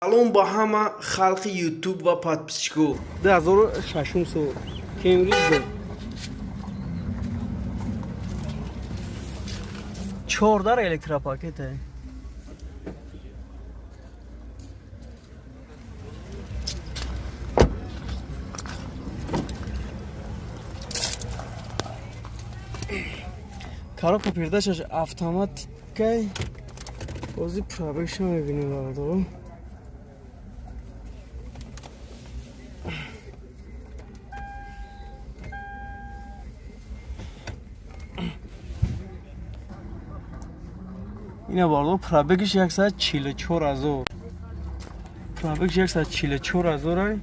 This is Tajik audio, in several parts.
Салом ба ҳама халқи Ютуб ва подписчико. 2006 сол Кемри Б. Чордар электропакет. Коробка передачаш автоматикай. Бози пробегша мебинем, бародаро. Ина, бародаро, пробегиш 144 ҳазор. Пробегиш 144 ҳазор ай.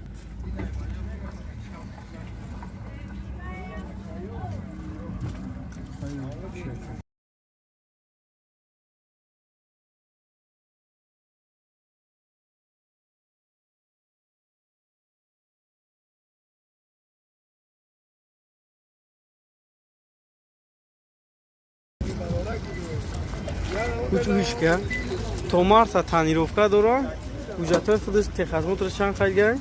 Кучуҳишка то марта тонировка дора. Ҳуҷҷатҳои худаш, техосмотраш чанд қайд гай?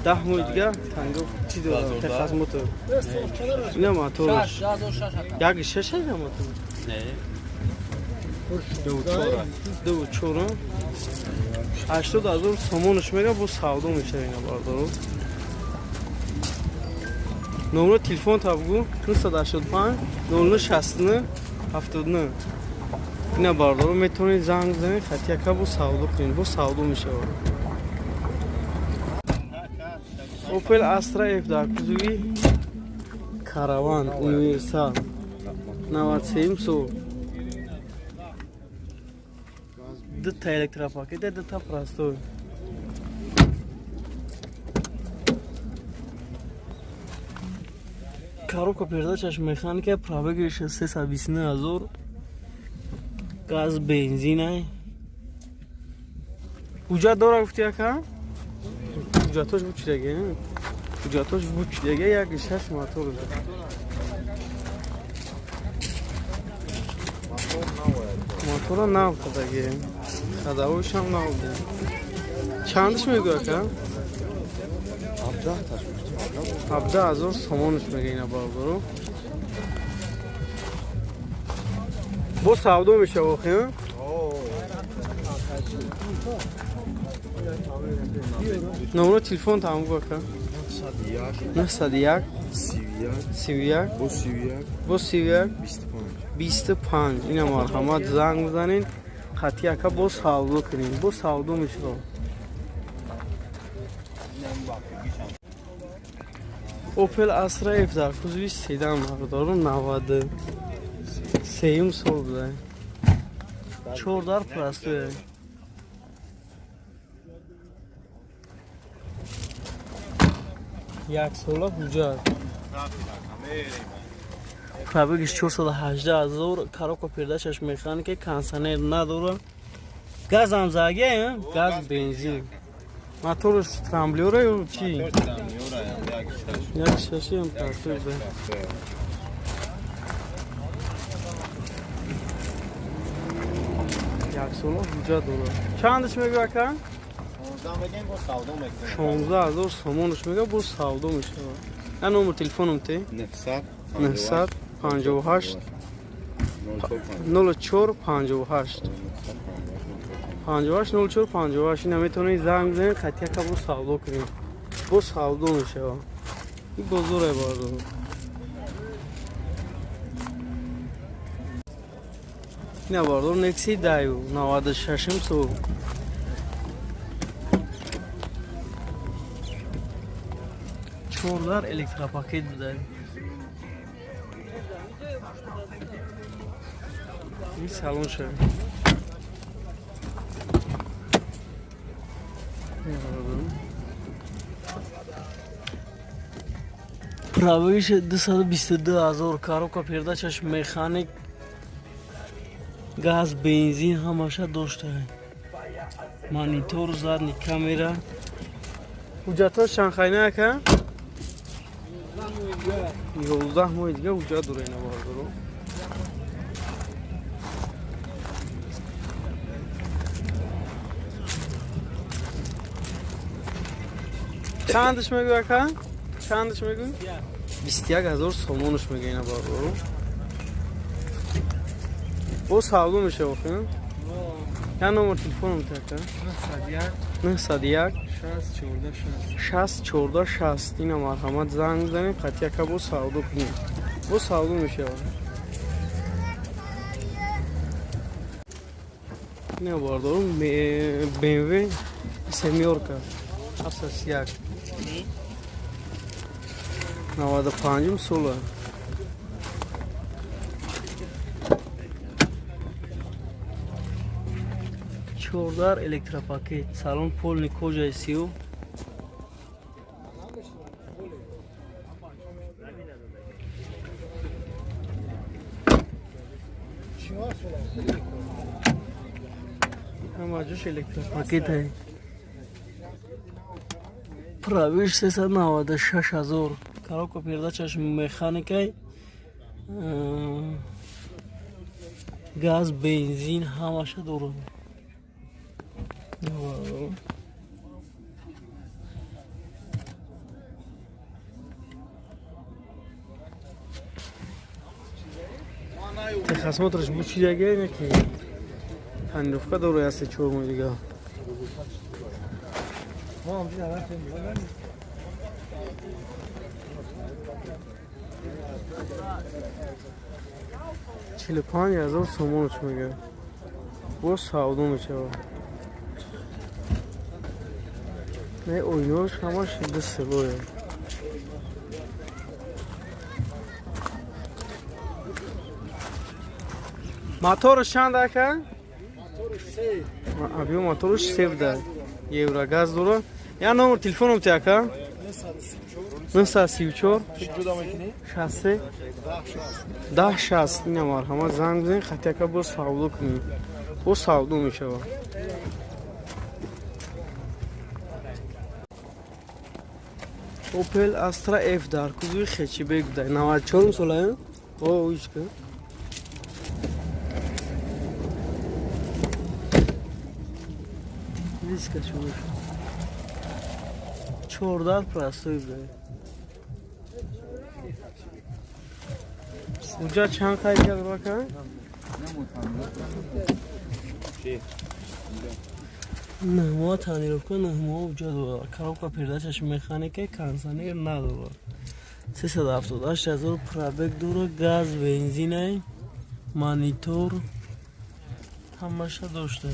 10 моҳи дига тонировка чи дора, техосмотр. Ина мотораш як шаш ина мотор ду чор 80 000 сомонаш мега, бо савдо мешава. Ина, бардоро, номро телефон та бугу. 985 0969 79. Ина, бардоро, метавонед занг бизанед, хатияка бо савдо кунед, бо савдо мешавад. Опел Астра Ф дар кузови Караван универсал, 93 сол, дута электропакет, дута простой. Коробка передачаш механика, пробегиш 329 000, газ бензин. Ҳуҷҷат дора, гуфти, ака? Ҳуҷҷатош бучидаге, ҳуҷҷатош бучидаге. Як шаш мотор. Мотора нав кадаге, ходовойшам нав. Чандиш мегӯ, ака? 17 000 сомонаш мега. Ина, бародаро, бо савдо мешава охи. Номро телефон тамгу, ака? 901 31 бо 31 25. Ина, марҳамат, занг бизанед, қатъи ака бо савдо кунем, бо савдо мешава. Опел Астра Ф дар кузови седан, бародаро, 93-юм сол буда, чордар простой. Як сола ҳуҷҷат, пробегиш 418 000, коробка передачаш механика, кондиционер надора, газам заге, газ бензин. Моторш трамблёра ё чи? Як шашиам простой буда. Як сола ҳуҷҷат дорад. Чандаш мегӯ, ака? 16 000 сомонаш мега, боз савдо мешавад. Я номер телефоном те? 958 04 58 58 04 58. Ина, метавонед занг бизанед, қатъияка боз савдо кунед, боз савдо мешавад. Ин бозоре, бардор. Ина, бардор, Некси Даю, 96-м сол. Чордар электропакет буда. Ин салон шава. Пробегиш 222 000, коробка передачаш механик, газ бензин ҳамаша дошта, монитор, задний камера. Ҳуҷҷатҳо шанхайна, ака? 11 моҳи дига ҳуҷҷат дора. Ина, бардоро. Чандаш мегӯ, ака? Чандаш мегӯ? 21 000 сомонаш мега, ина, бародаро. Бо савдо меша охи. Я номер телефоном та, ака? 901 60 14 60. Ина, марҳамат, занг бизанед, қатъи ака бо савдо кунед. Бо савдо мешавад. Ина, бародаро, BMW семёрка 701, 95-ум сола. Чордар электропакет, салон полный кожа и сиё. Ҳама ҷош электропакет ай. Пробег 396 000. Коробка передачаш механикай. Газ, бензин ҳамаша дорад. Вау. Техосмотрш бу чизаге не ки тонировка дора, ясе 4 моҳ дига. ما هم دیدم رفتیم. 45 000 сомонаш мега, бо савдо мешавад. Не, оинош ҳамаш ду селоя. Моторш чанд, ака? Абиё, моторш севда, еврогаз дора. Я номер телефоном ти, ака? 934 63 10 60. Ина, марҳамат, занг бизанед, хати ака бо савдо кунед. Бо савдо мешавад. Opel Astra F дар кузови хэтчбек буда, 94 сола. О, ишка. Диска шуд. Чордар простой буда. Уҷа чанд қайд кард, ака? 9 моҳ тонировка, 9 моҳ уҷа дорад. Коробка передачаш механика, кондиционер надорад. 378 000 пробег дорад, газ, бензинай, монитор ҳамаша дошта.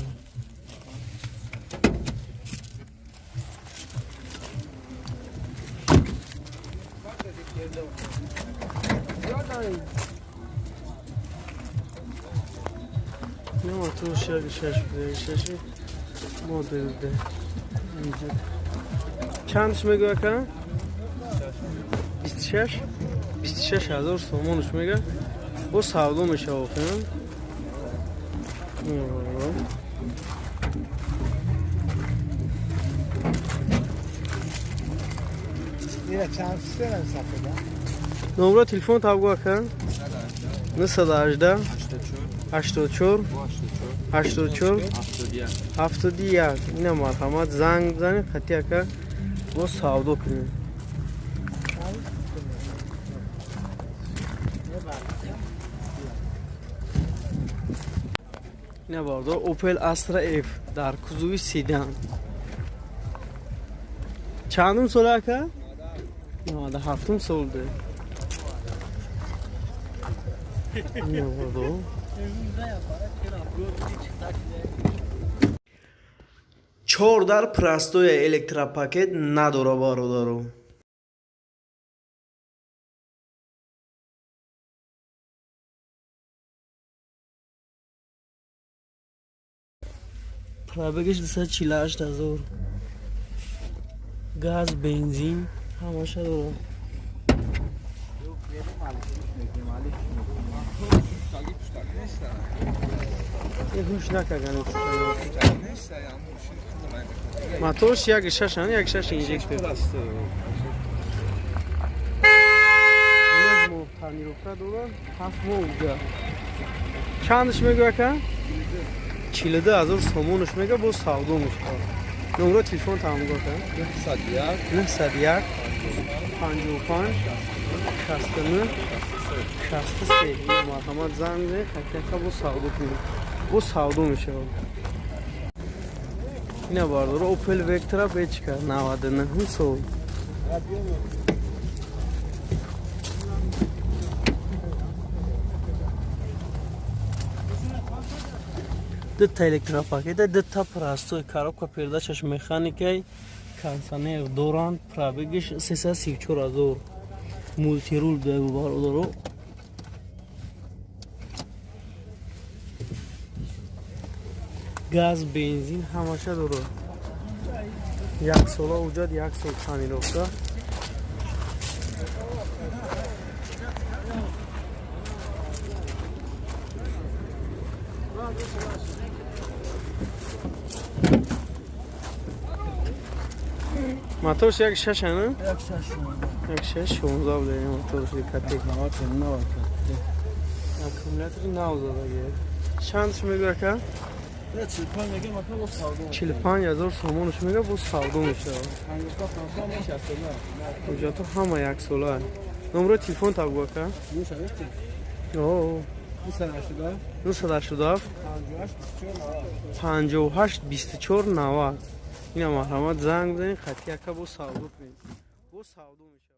Моторш як шаш буда, шаши модел буда. Чандш мегӯ, ака? 26, 26 000 сомонаш мега, бо савдо мешава охи. یه چند سه صفحه. Номро телефон табгӯ, ака? 918 84 84 71. Ина, марҳамат, занг бизанед, хати ака бо савдо кунед. Ина, бардор, Opel Astra F дар кузови седан. Чандум сол, ака? 97-ум сол де. Ина, бардор. Чордар простой, электропакет надора, бародаро. Пробегаш 248 000. Газ, бензин ҳамаша дорад. Ҳуш накардан. Моторш як шаш, як шаш инжектор. 9 моҳ тонировка дорад, 7 моҳ уҷа. Чандаш мегӯ, ака? 42 000 сомонаш мега, бо савдо мешавад. Номро телефон тамом кар. 901 901 55 69 63. Марҳамат, занг зед, ҳақиқа бо савдо кунед. Бо савдо мешавад. Ина, бардоро, Opel Vectra бечка 99 сол. Дута электропакета, дута простой коробка передачаш механикай, кондиционер доранд, пробегиш 334 ҳазор, мультирул бародаро. Газ, бензин ҳамаша дорад. Як сола ҳуҷҷат, як сол тонировка. Моторш як шаш, ана? Як шаш. Як шаш шонздаҳ буда моторш дикате. Аккумулятори нав задаги. Чанд ш мегӯ, ака? 45 000 сомонш мега, боз савдо мешавад. Ҳуҷҷатҳо ҳама яксола. Номрои телефон табгӯ, ака. 987 58 24 90. Ина, марҳамат, занг бизанед, хати ака бо савдо кунед. Бо савдо мешавад.